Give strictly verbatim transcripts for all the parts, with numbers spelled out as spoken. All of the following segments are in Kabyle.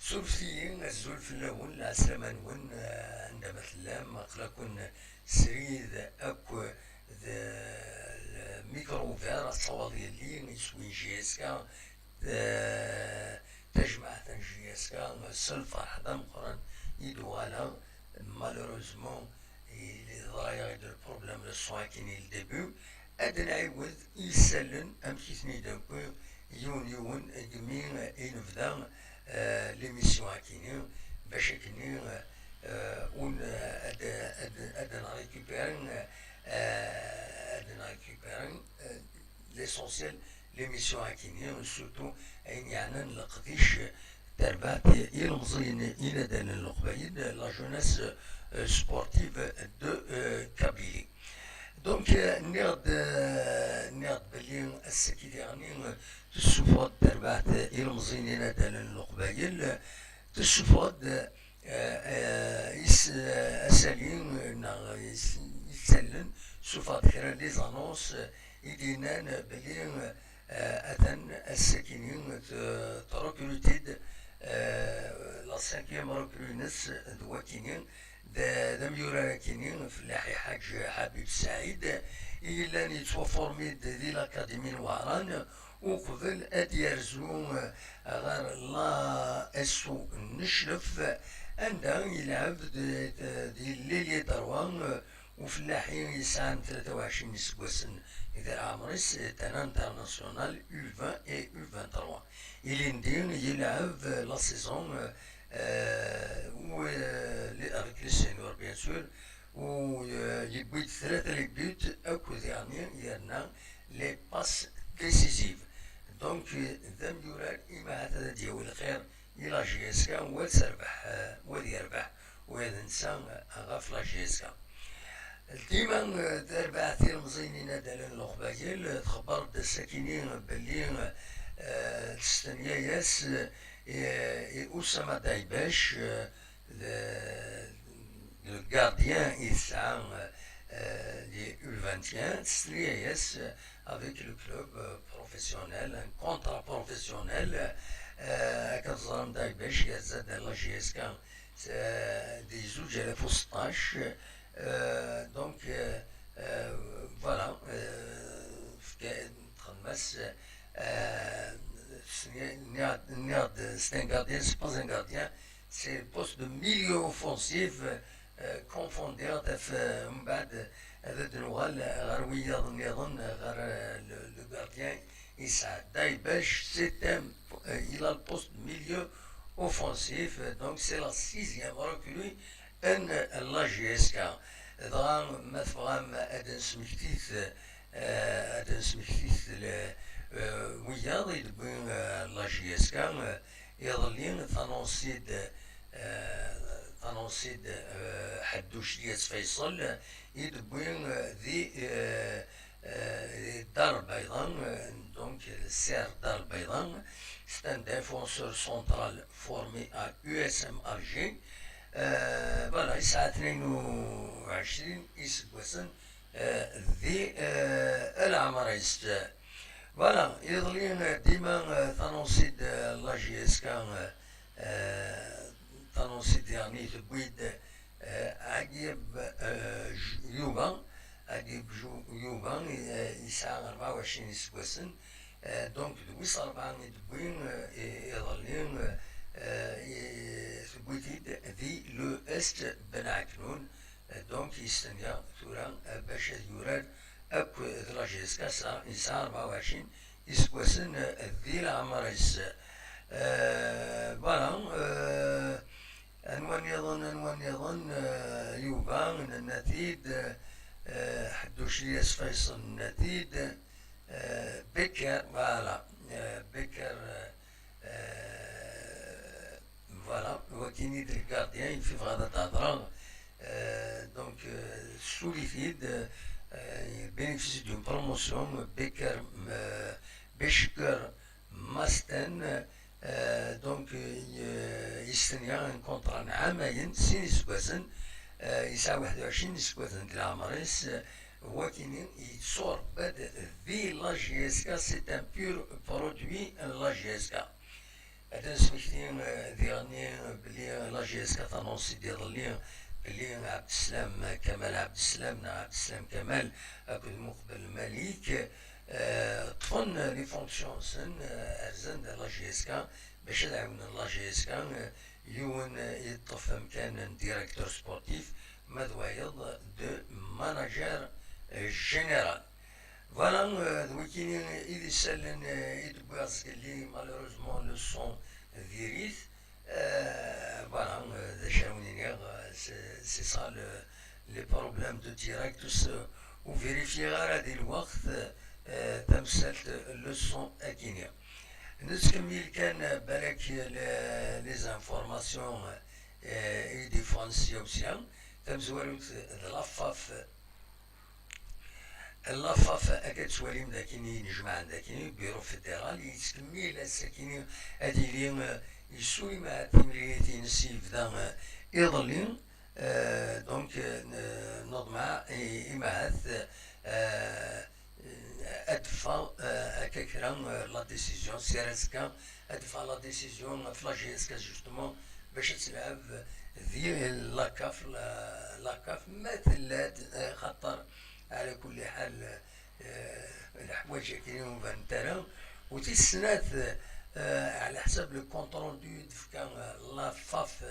Surfet-iyi, azul fell-awen, lɛeslama-nwen, eh, anda ma tellam, aql-aken srid akk d lmikru ugar, aṣawaḍ yelli, iswi n J S K, eh, tajmaɛt n J S K, s lferḥ d ameqqran i d-uɣaleɣ, malheureusement, yeḍra-yaɣ-d lproblème n ṣṣut akkin i le début. Ad nɛiwed i isallen amek i ten-id-newwi yiwen yiwen deg mi i nebda, eh, l'émission akkin-nni, bac akkenni, eh, un, ad, ad, ad nrécupéri, eh, ad nrécupéri, eh, l'essentiel l'émission akkin-nni, surtout ayen yeɛnan leqdic, tarbaɛt ilemẓiyen inadalen n Leqbayel, la jeunesse, euh, sportive de, euh, Kabylie. Donc, euh, nniɣ-d, euh, nniɣ-d belli ass-agi diɣenni, euh, tessufeɣ-d tarbaɛt ilemẓiyen inadalen n Leqbayel, tessufeɣ-d, euh, euh, is-, euh, asali, euh, neɣ is-, isallen, tessufeɣ-d kra n les annonces, euh, i d-yennan belli, euh, Eh, atan ass-akini, eh, trekruti-d, eh, la cinquième recrue-ines d wakini, d, d amyurar-akini, Fellaḥi Ḥaǧ Ḥabib Saɛid, i yellan yettwaformi-d di l'Académie n Wehran, uqbel ad yerzu, eh, ɣer la S O n Neclef, anda yelɛeb d, d, d l'ailier droit, eh, Ufellaḥi yesɛan tlata u ɛecrin iseggasen di leɛmer-is, est un international U vingt et U vingt-trois. Ilindi yelɛeb la saison, euh, euh, où, euh, les, avec les seniors, bien sûr, où, euh, yewwi-d tlata les buts akked yeɛni yerna les passes décisives. Donc, euh, d amyurar i ma ahat ad d-yawi lxir i la J S K, wa ad terbeḥ, eh, wa ad yerbeḥ, wa ad nsa, eh, ɣef la J S K. Dima, eh, tarbaɛt ilemẓiyen inadalen n Leqbayel, eh, txebber-d ass-akini belli, eh, testenya-yas, eh, i, i Oussama Daïbech, eh, le, le gardien i tesɛa, eh, di U vingt et un, testenya-yas, eh, avec le club, euh, professionnel, un contrat professionnel, euh, akken teẓram Daïbech yerza-d ar la J S K, euh, di zuǧ alaf u seṭṭac, euh, donc, euh, euh, voilà, euh, fka-, txedm-as, euh, nniɣ-, nniɣ-, c'est un gardien, c'est pas un gardien, c'est le poste de milieu offensif, euh, confondiɣ-t ɣef, euh, mbeɛd ad d-nuɣal ɣer wiyaḍ nniḍen, ɣer, euh, le, le gardien yesɛa Daïbech, c'est un, euh, il a le poste de milieu offensif, euh, donc c'est la sixième recrue n la J S K. Dɣa ma tebɣam ad d-nesmektit, euh, ad d-nesmektit le, euh, wiyaḍ i d-tewwi, euh, la J S K, euh, Iḍelli, tanunsi-d, eh, tanunsi-d, eh, Ḥedduc Lyas Faisal, i d-wwi, eh, di, eh, eh, di Dar Lbayḍa, eh, donc, sser Dar Lbayḍa, c'est un défenseur central formé à U S M Alger. Eh, voilà, yesɛa tnayen u ɛecrin iseggasen, eh, di, eh, leɛmer-is. Voilà, iḍelli, eh, dima, eh, tanunsi-d, eh, la J S K, eh, eh, tanunsi-d, yeɛni tewwi-d, eh, Ɛyib, eh, J-, Yuba, Ɛyib Ju-, Yuba, eh, yesɛa rebɛa u ɛecrin iseggasen, eh, donc d wis rebɛa i d-wwi, eh, i-, iḍelli, eh, eh, i-, tewwi-t-id di l'E S T Ben Ɛeknun, eh, donc yestenya tura, eh, bac ad yurar akk d la J S K, yesɛa, yesɛa rebɛa u ɛecrin iseggasen, eh, di leɛmer-is. Eh, voilà, eh, anwa nniḍen, anwa nniḍen, eh, Yuba, nenna-t-id, eh, Ḥedduc Lyas Faisal, nenna-t-id, eh, Becker, voilà, eh, Becker, eh, Eh, voilà, wakini d le gardien, il fait vraiment d'adra. Euh, donc, euh, Soulifid, euh, il bénéficie d'une promotion, Becker, euh, Becker Masten, euh, donc, euh, il, euh, il signe un contrat n ɛamayen, sin iseggasen, euh, yesɛa waḥed u ɛecrin iseggasen di leɛmer-is, euh, wakini yettṣuṛebba-d di la J S K, c'est un pur produit n la J S K. Ad d-nesmekti, eh, diɣenni J S K tanonsi-d iḍelli belli Ɛebdeslam Kamal Ɛebdeslam neɣ Ɛebdeslam Kamal akked Muqbel Malik, eh, ṭṭfen les fonctions-nsen, eh, rzan-d la J S K bac ad ɛiwnen la J S K, eh, yiwen, eh, yeṭṭef amkan n directeur sportif, ma d wayeḍ de manager, eh, général. Voilà, euh, d wikini i d isallen, euh, i d-wwiɣ zgelli, malheureusement le son diri-t. Euh, voilà, euh, d acu ara wen-iniɣ, euh, c'est, c'est ça le, les problèmes de direct, ur s-, ur vérifier ara di lweqt, euh, tamsalt le son akini. Nettkemmil kan, euh, balak les, les informations, euh, i d-iffɣen sya u sya. Tamezwarut d la FAF. La FAF, akka tettwalim d akini, nejmaɛen d akini, Bureau Fédéral, yettkemmil ass-akini ad yili, eh, yessulim ahat timlilit-ines yebda, eh, iḍelli. Eh, donc, eh, n-, neḍmeɛ i, i mahat, eh, ad d-teffeɣ, eh, akka kra, eh, la décision, si ar azekka ad d-teffeɣ la décision ɣef la J S K justement bac ad telɛeb di la CAF, la, la CAF ma tella-d, eh, xaṭer ɛla kulli ḥal, eh, leḥwaǧ-agi ur banent ara. U tis snat, eh, ɛla ḥsab le compte rendu i d-tefka, eh, la FAF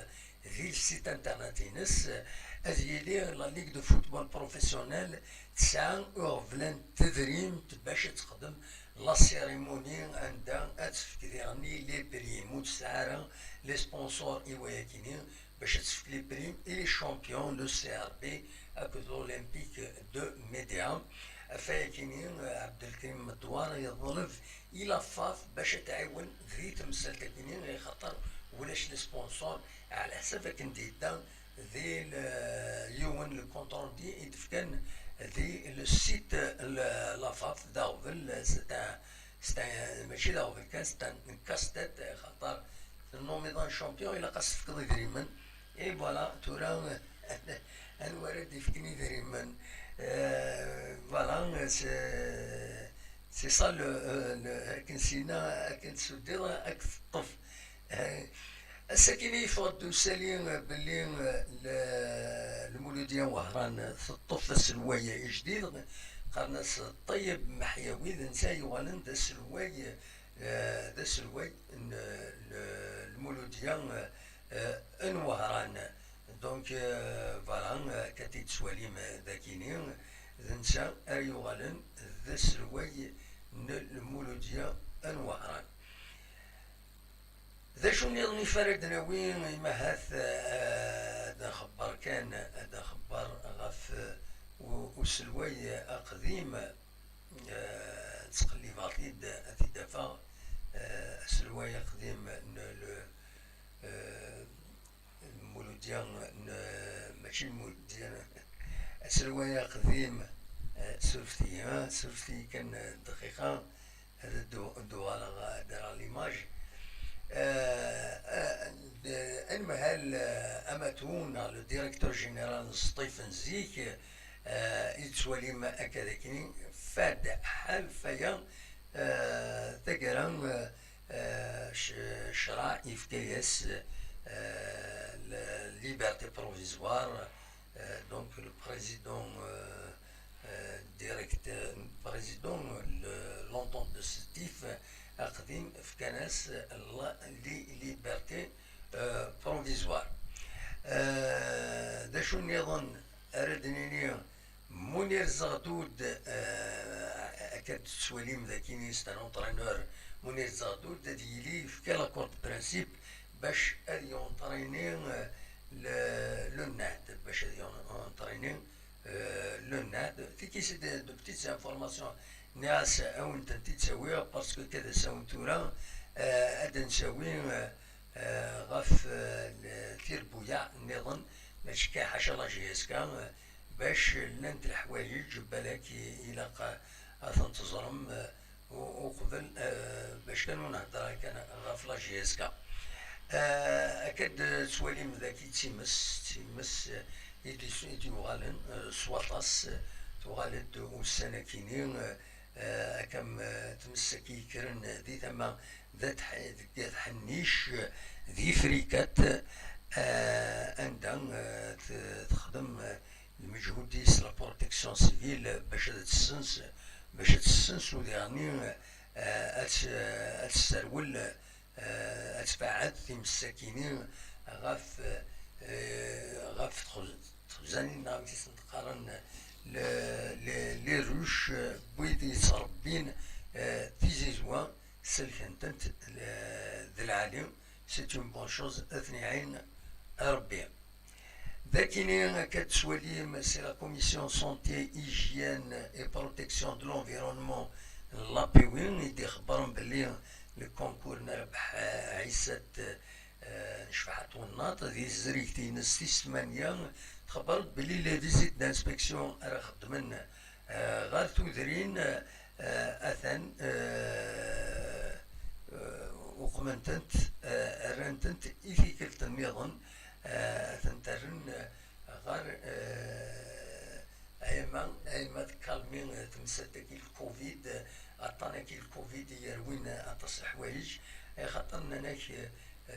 di le site internet-ines, eh, ad yili la Ligue de football professionnel tesɛa uɣbel n tedrimt bac ad texdem la cérémonie anda ad tefk diɣenni les primes, ur tesɛi ara les sponsors i wayakini, bac ad tefk les primes i les champions, le C R B akked l'Olympique de Médéa. Ɣef wayakini, Ɛebdelkrim Medwar yeḍleb i la FAF bac ad tɛiwen di temsalt-akini, axaṭer ulac les sponsors, ɛla ḥsab akken d-yedda di le, yiwen le compte rendu i d-fkan di le site, le, la FAF d aɣbel, c'est un, c'est un, mačči d aɣbel kan, c'est un casse-tête, axaṭer tennumiḍ un champion, ilaq ad s-tefkeḍ idrimen. Et voilà, tura, anwa ara d-ifken idrimen? Euh, voilà, c'est, c'est ça le, euh, le, akken s-yenna, akken tesuddiḍ, ad k-teṭṭef. Eh, ass-akini yeffeɣ-d usalu, eh, belli, eh, le-, Lmuludya Wehran teṭṭef aselway ajdid, qqaren-as Ṭeyyeb Meḥyawi, d netta yuɣalen d aselway, eh, d aselway n, n, Lmuludya, eh, n Wehran. Donc, eh, voilà, eh, akka i d-tettwalim, eh, d akini, d netta ara yuɣalen d aselway n Lmuludya n Wehran. D acu nniḍen i ara d-nawi, imi ahat, eh, ad nxebber kan, ad nxebber ɣef, eh, u-, uselway aqdim, eh, ttqellibeɣ-t-id ad t-id-afeɣ, eh, aselway aqdim n le, eh, Lmuludya n, mačči Lmuludya, aselway aqdim, eh, surfet-iyi, ha, surfet-iyi kan, eh, dqiqa, ad d-, ad d-uɣaleɣ, ad d-rreɣ l'image. Eh, eh, d-, anemhal, eh, amatu, neɣ le directeur général n Sṭif n zik, eh, i d-tettwalim akka d akini, fad ḥal faya, eh, taggara, eh, eh, c-, ccṛeɛ yefka-yas, eh, la liberté provisoire, eh, donc le président, eh, eh, direct, eh, président, le, l'entente de Sṭif, eh, aqdim fkan-as la, li-, liberté, eh, provisoire. Eh, d acu nniḍen ara d-nini? Munir Zeɣdud, eh, akka d-tettwalim d akini, c'est un entraîneur. Munir Zeɣdud ad yili yefka l'accord de principe bac ad yentraîni, eh, le, le Nahd, bac ad yentraîni, eh, le Nahd. Tiki c'est de, de petites informations. Nniɣ-as ad wen-tent-id-tawiɣ parce que akka d asawen tura, eh, ad d-nsawi, eh, eh, ɣef, eh, le, tirbuyaɛ nniḍen, mačči kan ḥaca la J S K, eh, bac llant leḥwayeǧ balak i-, ilaq a, a tent-teẓrem, eh, u-, uqbel, eh, bac kan ur nhedder ara kan ɣef la J S K. Eh, akka d-tettwalim dagi d times, times, eh, i d-, i d-yuɣalen, eh, s waṭas, eh, tuɣal-d ussan akini, eh, eh, akka am, eh, tmes-agi yekkren di tama d At Ḥ-, deg At Ḥennic, eh, di Frikat, eh, anda, eh, t-, texdem, eh, lmeǧhud-is la protection civile bac ad tessens, bac ad tessens u diɣenni, eh, ad t-, ad tesserwel, eh, ad tbeɛɛed times-agi-nni ɣef, eh, ɣef txuz-, txuzanin neɣ amek i sent-qqaren, le-, le-, les ruches, eh, n wid yettṛebbin, eh, tizizwa, selkent-tent, eh, d lɛali, c'est une bonne chose, ad ten-iɛin Rebbi. Dakini akka tettwalim, c'est la commission santé, hygiène et protection de l'environnement n l'A P W i d-ixebbren belli le concours n Rabeḥ, eh, Ɛisat, eh, n Cebḥa Twennaḍt di tezrigt-ines tis tmanya, txebber-d belli les visites d'inspection ara xeddmen, eh, ɣer tudrin, eh, atan, eh, eh, uqmen-tent, eh, rran-tent i tikkelt nniḍen, eh, ad tent-rren, eh, ɣer, eh, ayma, ayma tkalmi, eh, temsalt-agi n lkuvid, eh, aṭṭan-agi n lkuvid i yerwin, eh, aṭas n leḥwayeǧ, eh, axaṭer nnan-ak, eh,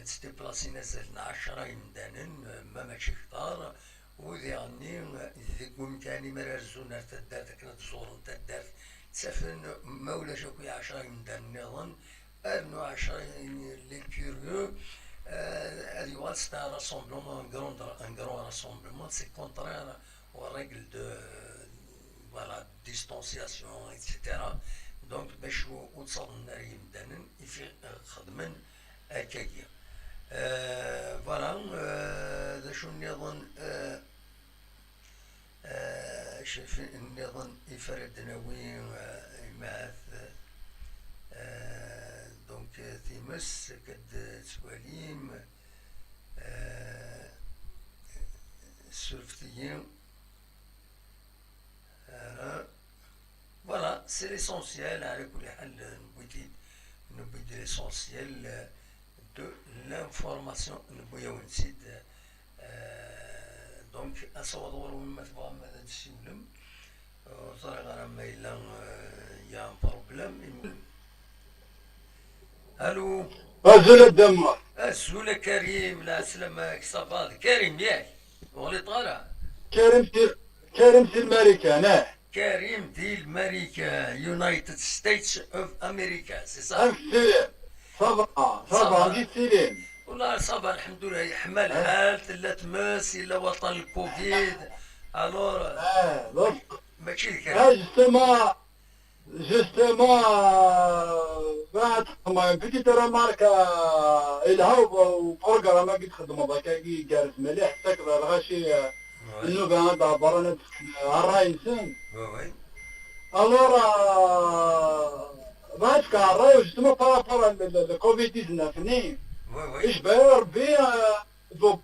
ttdiplasin azal n ɛecra yemdanen, eh, ma mačči kter, u diɣenni, eh, deg umkan-nni mi ara rzun ar taddart akken ad ẓuren taddart, ttafen ma ulac akk ɛecra yemdanen nniḍen, rnu ɛecra n les curieux, euh, ad yuɣal c'est un rassemblement, un grand, un grand rassemblement, c'est contraire aux règles de, voilà, distanciation, et cetera. Donc, bac ur, ur ttaḍnen ara yimdanen, i fi xedmen akkagi. Euh, voilà, euh, d acu nniḍen, euh, Eh, acu fi-, nniḍen i f-, ara d-nawi, eh, imahat, eh, donc, eh, times, akka d-tettwalim, eh, surfet-iyi. Ara. Voilà, c'est l'essentiel, ɛla kulli ḥal, newwi-t-id, newwi-d l'essentiel, eh, de l'information, newwi-yawen-tt-id, eh, donc, asawaḍ ɣur-wen ma tebɣam ad d-tessiwlem, ur ẓriɣ ara ma yella, eh, y a un problème. Allô. Azul a Dda Mmer. Azul a Karim, lɛeslama-k, ça va? D Karim, yak? Ur ɣliṭeɣ ara? Karim si, Karim si Lmarikan, eh? Karim di Lmarikan, United States of America, c'est ça? Amek ttilin? Ça va, ça va, amek ttilin? Wallah, ça va, lḥemdullah, yeḥma lḥal, tella tmes, yella waṭṭan n lkuvid. Alors, mačči d kra. Ah, justement, justement, euh, بعد ما petite remarque, euh, يلها وبروغرام كي تخدم هكا كي جالس مليح، حتى كذا الغاشي، آه، النوبة هذا برا نفس الراي نسن. Oui, oui. Alors, euh, بعد كان الراي justement par rapport à le, le, le كوفيد ديزنوف ني. Oui, oui. ايش بغى ربي، آه، بو-،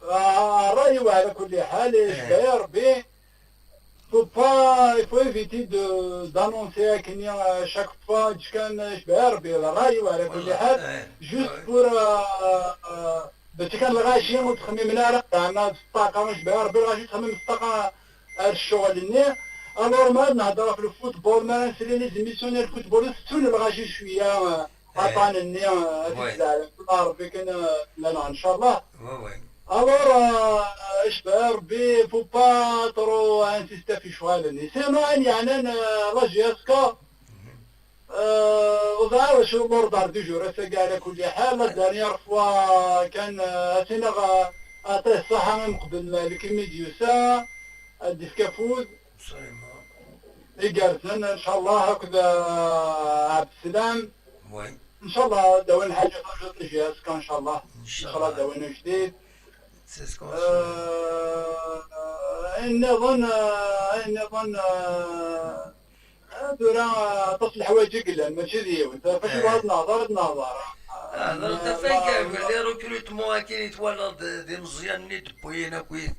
آه، الراي وعلى كل حال، ايش بغى ربي. Faut pas, il faut éviter de, d'annoncer كني، آه، chaque fois، كان، آه، ايش بغى ربي، الراي وعلى كل حال. Juste pour، آه، آه، باش كان الغاشي وتخمم لها راه زعما في الطاقة، واش بها ربي الغاشي تخمم في الطاقة هاد الشغل اللي. الور ما نهضر في الفوتبول، ما نسالي لي زيميسيون ديال الفوتبول، ستون الغاشي شوية، آه، عطاني النية، آه، هاد الزعل. الله ربي كان، آه، لنا إن شاء الله. الور، آه، اش بها ربي، فو با ترو انسيستا في شغل اللي. سينو، يعني، أنا، آه، لا جي اس كا، آه، وضع شو الأوردر دو جور، هسه كاع على كل حال. لا دانيير فوا كان، آه، هاتينا غا-، عطيه الصحة من قبل الكميديوسا، الديسكافوز. إيجارتنا إن شاء الله هكذا، آه، عبد السلام. إن شاء الله داوين حاجة خرجت لجهازك إن شاء الله. إن شاء الله داوين جديد. آه، إني أظن، آه، إني أظن، آه، هادو راه تصلح واجب قلان، ماشي ديون. فاش يبغى تناظر، تناظر. آه، هذا الدفع كامل، لي ريكروتمون كاين يتولى د-، دي مزيان ني دبوينا كويس.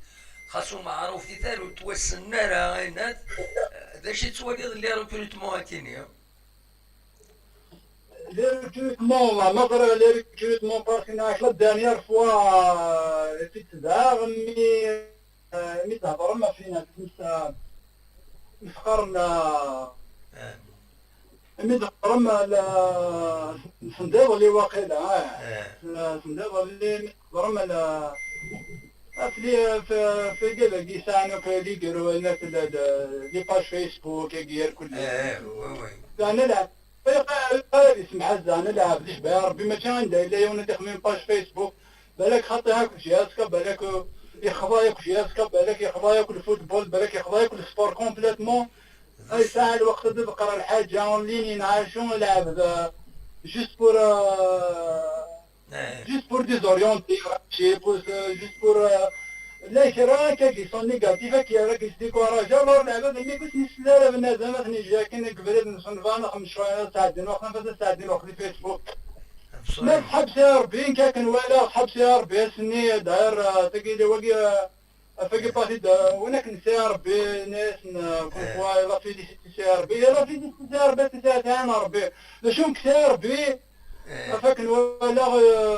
خاصو معروف يثار وتوسن راه عينات. آه، دا شي توالي لي ريكروتمون كاين يا. لي ريكروتمون، والله ما قرا لي ريكروتمون، باسكو أنا عشرة دانيير فوا في تدعى، مي، آه، مي تهضر ما فينا، تنسى، مفقرنا. مي تهضر ما لا، سنديض اللي واقيلا، آه. لا، سنديض اللي مي تهضر ما لا، Af li, f, f, gada gi sɛan akk li gru, la, la, la, les pages Facebook, agi, ar kulli. Eh, eh, oui, oui. Zɛna lɛebd. Ɣer ad isemḥ zɛna lɛebd, icbeḥ Rebbi, mačči anda yella yiwen ad ixemmem page Facebook. Balak xaṭi akk J S K, balak, euh, yexḍa akk J S K, balak yexḍa akk le football, balak yexḍa akk le sport complètement. Ay, sɛa lweqt ad d-teqra lḥaǧa, ur llin yenɛacu lɛebd, euh, juste pour, euh, juste pour désorienter, juste pour, euh, juste pour, euh, la kra akka qui sont négatifs, akka ara k-yesdikuraji, alors lɛebd imi ur sen-isell ara bnadem, ad ten-yeǧǧ akken deg ubrid-nsen, bɣan ad xedmen cwiya, ad sɛeddin lweqt, ad sɛeddin lweqt di Facebook. Ma tḥebs ya Rebbi, nekk akken walaɣ, tḥebs ya Rebbi, ass-nni, d'ailleurs, euh, tagi, wagi, euh, Afagi parti d win akken sɛiɣ Rebbi, nni-asen, euh, comme quoi, la félicité sɛiɣ Rebbi, la félicité sɛiɣ Rebbi, sɛiɣ Rebbi. D acu nekk sɛiɣ Rebbi, af akken walaɣ, euh,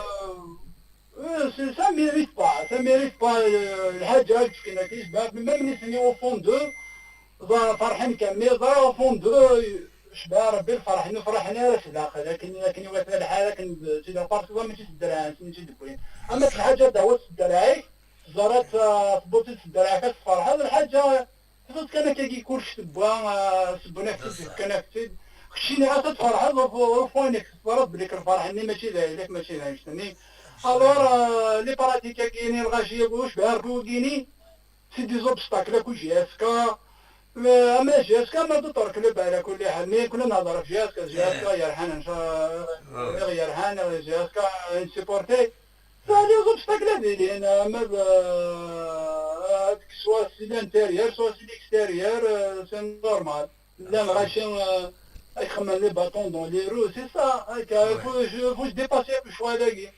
euh, c'est, ça mérite pas, ça mérite pas, euh, lḥaǧa ad d-fken akka, même nitni au fond d'eux, ẓa-, ferḥen kan, mais ẓra au fond d'eux, cbeḥ Rebbi lferḥ-nni, ferḥen ara s daxel, akken, akken iwata lḥal, akken d, d, parce que mačči s ddreɛ-nsen i tt-id-wwin. Ama d lḥaǧa d awa s ddreɛ-ik, Teẓriḍ, ah, tewwiḍ-tt-id s ddreɛ-ik, ad tferḥeḍ, lḥaǧa, tewwiḍ kan akkagi kullec tewwa, ah, sewwen-ak-tt-id, fkan-ak-tt-id. Keččini ɣas ad tferḥeḍ, ɣef, ɣef wayen i teẓriḍ belli lferḥ-nni mačči d ayla-k, mačči d annect-nni. Alors, ah, les pratiques-agi-ni, lɣaci-agi, ucbeḥ Rebbi wigi-ni, c'est des obstacles akk i J S K. Mais, ama J S K, ma d'autres clubs, ɛla kulli ḥal. Mais kunna nehḍer ɣef J S K, J S K yerḥan, nca-, yerḥan, J S K, supporter. Fa les obstacles ad ilin, ama d, euh, soit si l'intérieur, soit si l'extérieur, euh, c'est normal. Llan lɣaci, euh, ad xemmen les bâtons dans les roues, c'est ça. Akka, faut, je, faut se dépasser le choix-agi.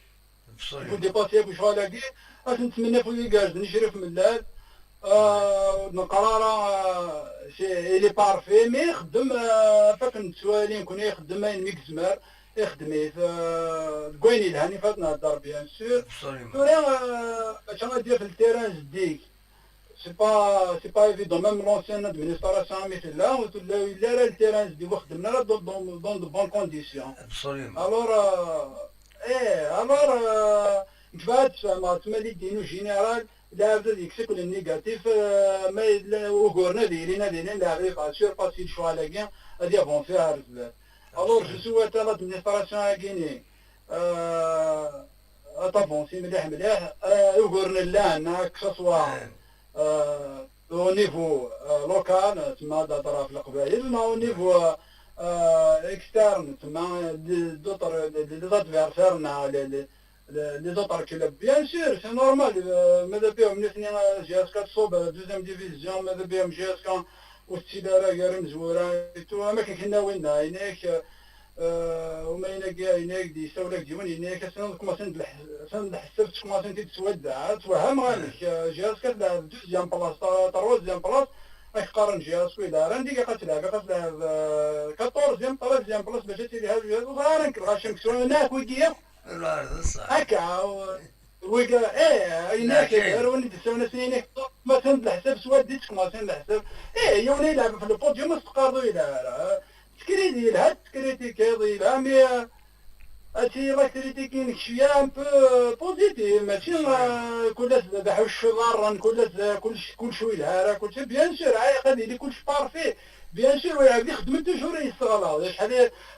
Faut se dépasser le choix-agi. Ad nettmenni fell-i igerrzen, Crif Mellal. Euh, neqqar ara, euh, c'est, il est parfait, mais ixeddem, euh, f akken nettwali nekkni, ixeddem ayen mi yezmer, ixeddem-it, euh, deg wayen yelhan, ifa ad nehder, bien sûr. Tura, euh, maca ad d-yaf le terrain zeddig. C'est pas, c'est pas évident. Même l'ancienne administration mi tella, ur tella, illa ara le terrain zeddig, ur xeddmen ara dans, dans, dans de bonnes conditions. Alors, euh, eh, alors, euh, nekk bɣiɣ ad d-sfehmeɣ, ttmali dinu général, lɛebd ad yekkes akk le négatif, euh, ma yella uguren ad ilin, ad ilin, lɛebd yebɣa sûr parce que lecɣal-agi ad yavansi ar zdat. Alors, je souhaite à l'administration-agi-ni, euh, ad tavansi mliḥ, mliḥ, euh, uguren llan, hein, que ce soit, euh, au niveau, euh, local, tma ad hedreɣ ɣef Leqbayel, neɣ au niveau, euh, euh, externe, tma, euh, les, d'autres, les, les adversaires, neɣ les, les, les, les autres clubs. Bien sûr, c'est normal, euh, mada bihum nitni, euh, J S K tṣub, euh, deuxième division, mada bihum J S K ur tettili ara gar imezwura, et tout, am akken kenna winna, inek, euh, uma inagi, inek di sawla di win, inek, asen ad commencen d lḥ-, asen d lḥsab, commencen-t-id swadda, tweham ɣamek, euh, J S K tella deuxième place, ta-, troisième place, ak qqaren J S K ila ara, andi akka tleɛb, akka tleɛb, euh, quatorzième, treizième place, bac ad tili ha J S K, ẓran-k lɣaci amek swan, nak wigi akk. Akka, euh, wigi, eh, ayen akka, ar win i d-isawnasen inek, commencen d leḥsab swadda, commencen leḥsab. Eh, yiwen ilɛeb f le podium, ur s-teqqareḍ ur yelha ara. Tkriti yelha, tkritikiḍ yelha, mais, euh, ad tili la critique-inek cwiya un peu, euh, positive, mačči, euh, kul ass d abeḥuc iḍarren, kul ass d, kulc, kulc ur yelha ara, kulc, bien sûr, ah, ad yili kulc parfait, bien sûr, wi ad ixeddmen toujours yesseɣlaḍ, acḥal,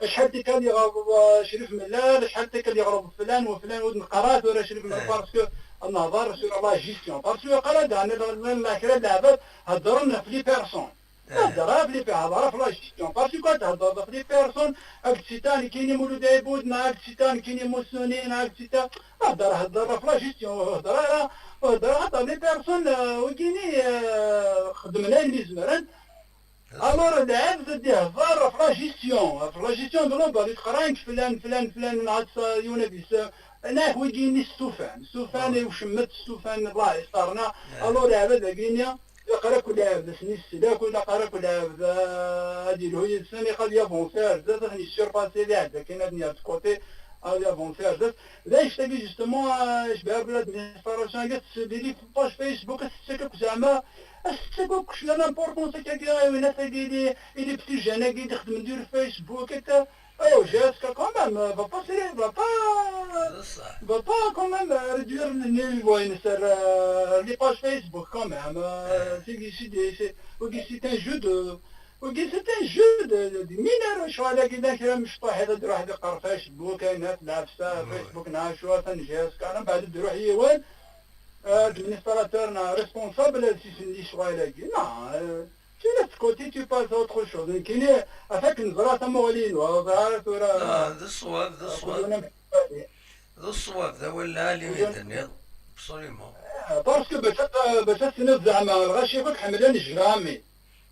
acḥal tikkal yeɣleḍ, euh, Crif Mellal, acḥal tikkal yeɣleḍ flan wa flan, ur d-neqqar ara tura Crif Mellal, parce que ad nehḍer sur la gestion, parce que yeqqar-d, ɛni llan kra n leɛbad heddren ɣef les personnes. Thedder ɣef les, hder ɣef la gestion. Parce que ad theddreḍ ɣef les personnes, ad k-d-sita nekkini Mulud Ɛibud, neɣ ad k-d-sita nekkini Musuni, neɣ ad k-d-sita, hder, hder ɣef la gestion, hder ara, hder ara, xaṭer les personnes, euh, wigini, euh, xeddmen ayen mi zemren. Alors, lɛebd ad ihder ɣef la gestion, ɣef la gestion globale, ur teqqar ara nekk flan, flan, flan, neɣ ad s-, yiwen ad yes-, neɣ wigini stufan, stufan i ucemmet, stufan, Allah yestarna. Alors, lɛebd agini, Ilaq ara kul lɛebd ad sen-isel akk, ilaq ara kul lɛebd, ah, ad yelhu yid-sen, ilaq ad yavansi ar zdat, ad ten-yessurpassi, ad iɛedda kan, ad ten-yerr de côté, ad yavansi ar zdat. D anect-agi, justement, ah, icbeḥ l'administration-agi, ad tessel, ili page Facebook, ad tettak akk zeɛma, ad tettak akk cwiya l'importance akkagi, i winat-agi, i les, i les petits jeunes-agi, i d-ixeddmen di Facebook, akka, Oh, J S K quand même, euh, va pas serrer, va pas, D ṣṣeḥ. va pas quand même euh, réduire le niveau, une sur euh, les pages Facebook quand même. Euh, Eh. c'est, c'est, c'est, c'est, c'est un jeu de, c'est un jeu de, de, de mineurs, je crois, là, كذا كذا مش طايح هذا يروح يقرا فيسبوك، كاين ناس لابسه Oui. فيسبوك نهار شو ثاني J S K، انا بعد يروح يوان، آه، administrateur نا responsable سي سندي شويه لا كي نا، آه، tu laisses de côté, tu passes à autre chose. كاين افاك نزرع تموالين وزرع ثورة. Ah, d ṣṣwab, d ṣṣwab. كلنا D ṣṣwab, d awal lɛali i d-tenniḍ. Absolument. Parce que باش باش تسند زعما الغاشي ياك حملان jamais.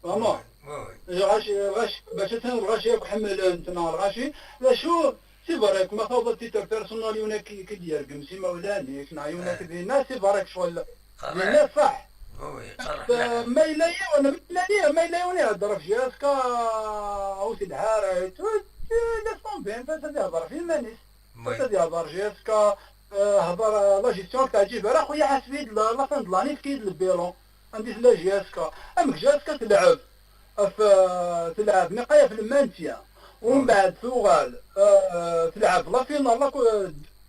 Vraiment. Oui, oui. الغاشي الغاشي باش تسند الغاشي ياك حملان تما الغاشي. لا شو c'est vrai كما تفضل تيتر بيرسونال يونا كي كي دير كم سي مولاني كنا يونا آه. كدينا c'est vrai شغل قريح. دينا صح. Oui, oui, قريح. ما إلا يونا ما إلا يونا ما إلا يونا يهضر في جهازك أو تدهار ليس طون بين فاش تهضر في مانيس. Oui. تدي هضر جي اس كا، آه، هضر، آه، لا جيستيون تاع جيبر اخويا حاسبين لا لا فان دلاني في كيد البيلون. عندي في لا جي اس كا امك جي اس كا تلعب في تلعب نقايه في المانتيا ومن بعد ثوغال، آه، تلعب لا فينال لا كو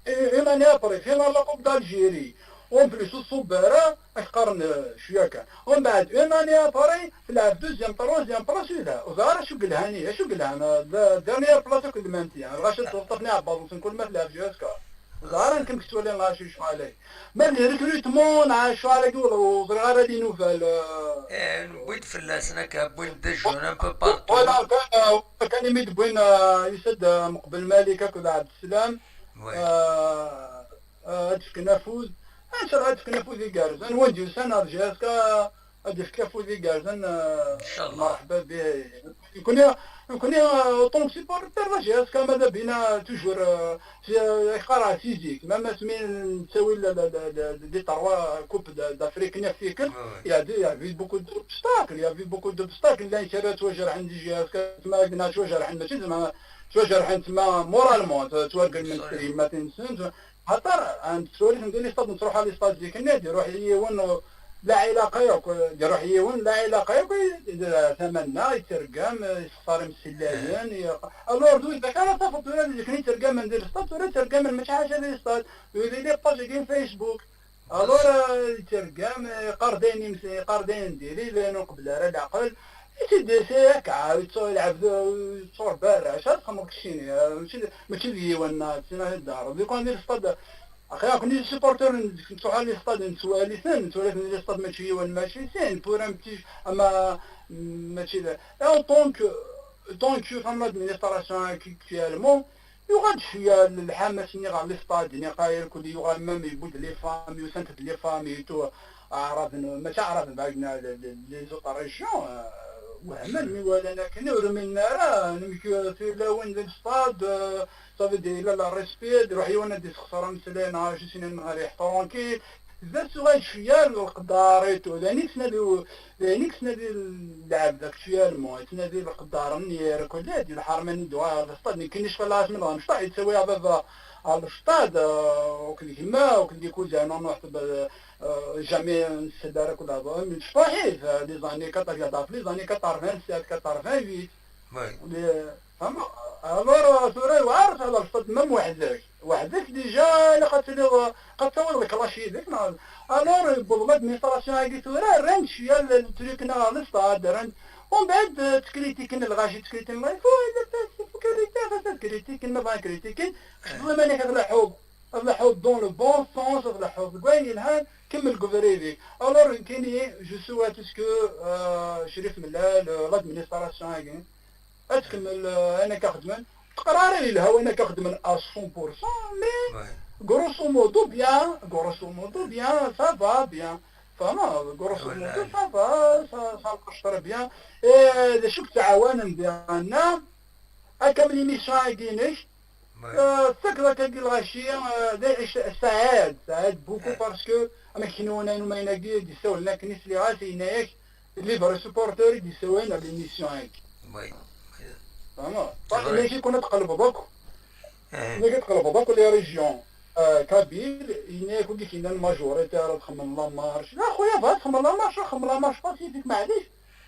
اون اني ابري فينال لا كوب دالجيري. اون بليس الصبارة اش قرن شويه كان ومن بعد اون اني ابري تلعب دوزيام تروازيام بلاس ولا وزار شو قلهاني شو قلهان ديرنيير بلاصه كل المانتيا الغاشي توقفني عباس كل ما تلعب جي اس كا. زهران كم كتولي نغاشي شو عليه. ما لي ريكروتمون نعاشو على قول وزرغارة دي نوفال. ايه، نبويد فلاس ناك بوين دي جون ان بو بارتو. ولا كان كان يميد بوين، آه، يسد، آه، مقبل مالك كذا عبد السلام. وي. آه، آه، هاتف كنافوز. ان شاء الله هاتف كنافوز يقارز انا وين ديوسان هاد جهاز كا هاتف كنافوز يقارز انا. إن شاء الله. مرحبا به. يكون يكون طون سيبورتر لا جهاز كا ماذا بينا توجور، آه، في يقرا فيزيك ما ما سمين تساوي لا لا لا لا دي تروا كوب دا- دافريك نيا فيكل. وي، وي. يا دي يا في بوكو دوبستاكل يا في بوكو دوبستاكل لا شرا تواجر عندي جهاز كا ما قلنا تواجر عند ماشي زعما تواجر عند ما مورالمون تواجر من صحيح. ستريم ما تنسنش. خاطر عند تسوليت ندير لي ستاد نروح على لي ستاد ديك النادي يروح يون لا علاقه ياك يروح يون لا علاقه ياك. ثمننا يترقم يستخسر مسلايين. الور دو اذا كان صافط ولا ديك يترقم ندير ستاد ولا ترقم ما شي حاجه لي ستاد. يولي لي باج كاين فيسبوك. الور يترقم قردين يمس قردين ديري لانو قبل راه العقل. سيدي سي هكا يتصور يلعب يتصور برا اش تخمك الشيني ماشي ماشي ديوان تسمع الدار ديكون ندير ستاد. اخي راكم لي سيبورتور نتوحى لي ستاد نتوالي ثان نتوالي ثان لي ستاد ماشي هو ماشي ثان بور ان بتي اما ماشي لا اون طونك طونك شوف اما لادمينستراسيون اكتيالمون يغاد شويه الحماس ني غا لي ستاد ني قاير كل يغا مام يبود لي فامي وسانت لي فامي تو اعراض ماشي اعراض بعدنا لي زوط ريجيون وهمل مي ولا انا كنور من نارا نمكي في لون لي ستاد. صافي دي لا لا ريسبي دي روح يوانا دي سخسارة مسلينا جي سينا نهار يحترونكي. بس غير شويه القدار ايتو لاني سنا دي لاني سنا دي اللعب داك شويه المو سنا دي القدار نير كل هادي الحرمه ندوها على السطاد ما كاينش فلاش من غنشطح يتسوي بابا على السطاد. وكل كيما وكل ديكو زعما نروح جامي نسد على كل هذا من شطاحي في لي زاني كاتر يضاف لي زاني كاتر فان سات كاتر فان فيت. وي. فما الور ثوري وعارف على الصد مم وحدك وحدك ديجا الا قتلي قتول لك رشيدك نهار. الور يبغى لادمينستراسيون هاكي ثورا رانت شويه التريك نهار للصاد رانت. ومن بعد تكريتيكن الغاشي تكريتي ما يفو الا تكريتيكن ما بغا كريتيكن. والله ماني كنلحو نلحو دون لو بون سونس نلحو كوين يلهان. كمل كوفريفي. الور كاين جو سويت اسكو شريف ملال لادمينستراسيون هاكي اتكمل انا كخدمن تقراري الهوا انا كخدمن ا مية في المية. مي غروسو مودو بيان غروسو مودو بيان سافا بيان. فما غروسو مودو سافا سا القشطر بيان. ايه شوك تعاون بيان هكا من ليميسيون هاكينيش. سكرة كاكي الغاشية دايش سعاد سعاد بوكو باسكو انا كنونا نوما يناكي دي سول لنا كنيس لي غاسي ينايش. اللي فري سوبورتور يدي سوين على ليميسيون هاكي. وي. فهمت؟ صافي. ماشي كنا تقلب دوك إيه. ملي كتقلب دوك لي ريجيون كابيل يناك ودي كاين الماجوريتي راه تخمم لا مارش لا خويا فا تخمم لا مارش خمم لا مارش باسيفيك معليش.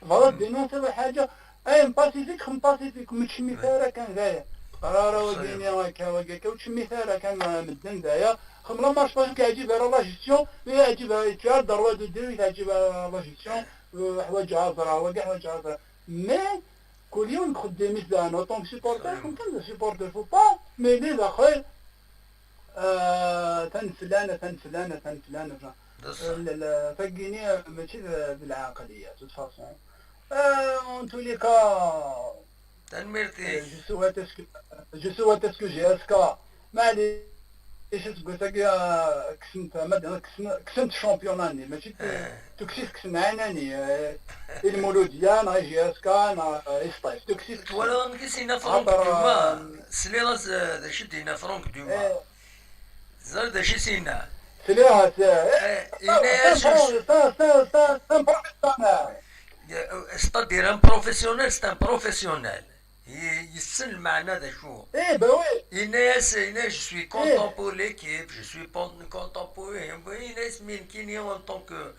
فوالا دينونسي ولا حاجه. اي باسيفيك خم باسيفيك متشمي فيها راه كان غاية. Ara ara wagini akka wagi akka ur ttcemmit ara kan medden d aya. Xemla ma je pense ur k-yeɛǧib ara la gestion, ur yeɛǧib ara yettɛad ṛwa d udri ur yeɛǧib ara la gestion. Ḥwaǧeɣ ad ẓreɣ wagi ḥwaǧeɣ ad ẓreɣ. Mais kul yiwen deg uxeddim-is daɣen en tant que supporter, comme tant que supporter faut pas mais les axir tanflan tanflan tanflan. Tagini mačči d lɛaqliya de toute façon. En tous les cas, tanemmirt-ik. Je souhaite à ce que, je souhaite à ce que J S K, maɛlic aseggas-agi kksen-t championnat-nni, mačči d tukksit kksen ɛinani, i Lmuludya neɣ i J S K neɣ i Sṭif, tukksit kksen. Twalaḍ amek i s-yenna Franck Dumas? Tesliḍ-as d acu i d-yenna Franck Dumas? Teẓriḍ d acu i s-yenna? Sliɣ-as. Yenna-yas, c'est-à-dire un professionnel, c'est un professionnel. Yessen lmeɛna d acu. Yenna-yas, yenna-yas, je suis content pour l'équipe, je suis content pour, yenna-yas, mais nekkini en tant que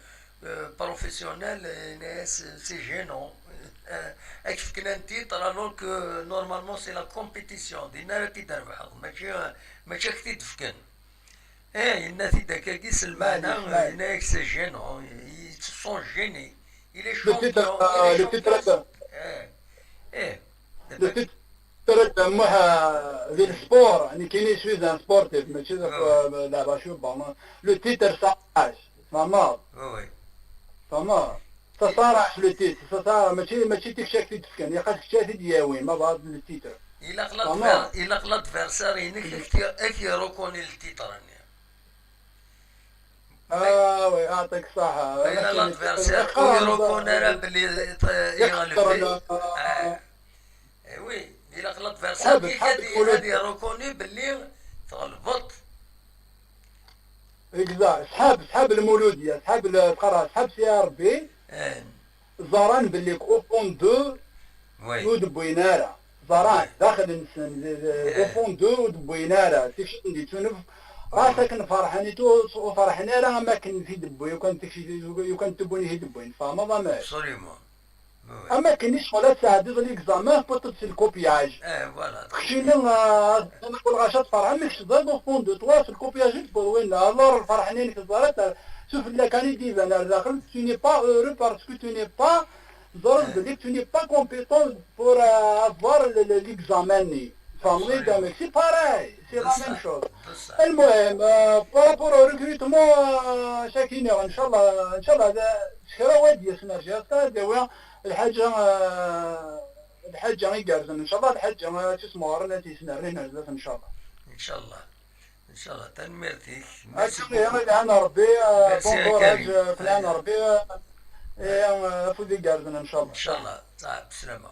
professionnel, yenna-yas, c'est gênant. Ad k-fken un titre alors que normalement c'est la compétition, dinna ara t-id-trebḥeḍ, mačči, mačči ad k-t-id-fken. Ih, yenna-t-id akkagi s lmeɛna, yenna-yak c'est gênant, il se sent gêné. Il est champion, il est champion. Ih, ih. Le titre Muḥ di le sport, nekkini je suis un sportif, mačči d leɛba cubba. Le titre s'arrache, tfehmeḍ? Tfehmeḍ? Ça s'arrache le titre, ça s'arrache, mačči, mačči d kečč ad k-t-id-fken, ilaq ad kečč ad t-id-yawi, ma bɣiḍ le titre. Ilaq l'adver-, ilaq l'adversaire-inek ad k-, ad k-irukuni le titre-nni. Ah oui, aɛṭik ṣṣaḥa. Ma yella l'adversaire ur irukun ara belli iɣleb. Eh oui, ilaq l'adversaire-ik ad irukuni belli tɣelbeḍ. Exact. Sḥab, sḥab Lmuludya, sḥab Lqaṛa, sḥab C R B. Ẓran belli au fond d'eux ur d-wwin ara. Ẓran daxel-nsen, au fond d'eux ur d-wwin ara. Tikci n-, d-ittunef. Ɣas akken ferḥen i tu-, ur ferḥen ara am akken t-id-wwi, ukan tikci, ukan tewwin i t-id-wwin. Tfehmeḍ amek? Am akken i ccɣel ad tesɛeddiḍ l'examen, tewwiḍ-t s le copiage. Keččini, lɣaci ad ferḥen, mi kečč tẓriḍ au fond de toi, s le copiage i d-tewwiḍ winna. Alors lferḥ-nni-inek teẓriḍ, sufella kan i d-iban, ar daxel tu n'es pas heureux parce que tu n'es pas, teẓriḍ belli tu n'es pas compétent pour avoir l'examen-nni. Tfehmeḍ-iyi-d amek? C'est pareil, c'est la même chose. Lmuhim, par rapport au recrutement, acu akka i nniɣ, ncallah, ncallah, s kra wad d-yasen ar J S K ad d-yawi lḥaǧa, lḥaǧa igerrzen, ncallah, lḥaǧa ad tt-ismeɣren, ad tt-yesnernin ar zdat, ncallah. Ncallah. Ncallah, tanemmirt-ik. Merci beaucoup. Lɛan Rebbi, bon courage, lɛan Rebbi, afud igerrzen, ncallah. Ncallah, ṣaḥ, bslama.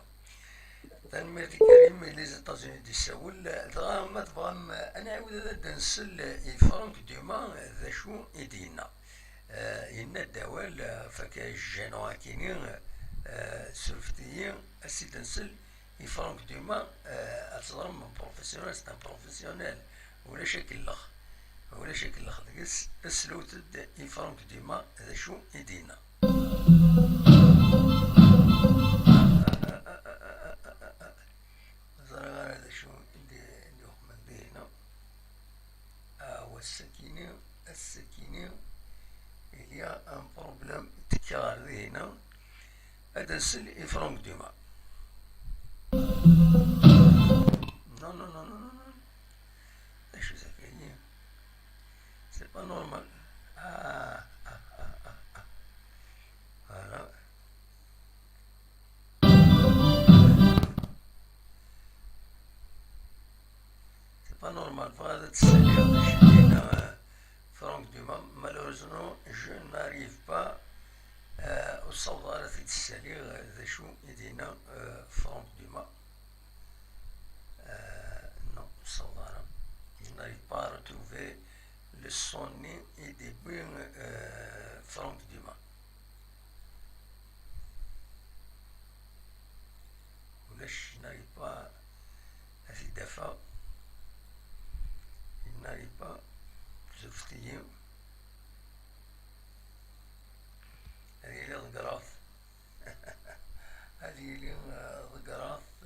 Tanemmirt i Karim, i les États-Unis d-issawel. Dɣa ma tebɣam ad nɛiwed ad d-nsel i Franck Dumas d acu i d-yenna. Yenna-d awal ɣef akka jjano akini, surfet-iyi, ad s-id-nsel i Franck Dumas, ad teẓrem professionnel, c'est un professionnel, ulac akellex, ulac akellex deg-s. Slewt-d i Franck Dumas d acu i d-yenna. Ẓriɣ ara d acu i d-, i d-uxmen dihin. Ah, wass-akini, ass-akini, il y a un problème, tekka ɣer dihin. Ad nsel i Franck Dumas. Non, non, non, non, non, non. D acu-t akagi? C'est pas normal. Ah, ah, ah, ah, ah. Voilà. C'est pas normal, bɣiɣ ad tsaliɣ d acu d-yenna Franck Dumas. Malheureusement, je n'arrive pas, ur ssawḍeɣ ara ad t-id-ssaliɣ d acu i d-yenna Franck Dumas. Non, ur ssawḍeɣ ara. Je n'arrive pas à retrouver le son-nni i d-yewwi Franck Dumas. Ulac, je n'arrive pas ad t-id-afeɣ. Je n'arrive pas, surfet-iyi. Ad yili ḍeggreɣ-t. Ad yili ḍeggreɣ-t,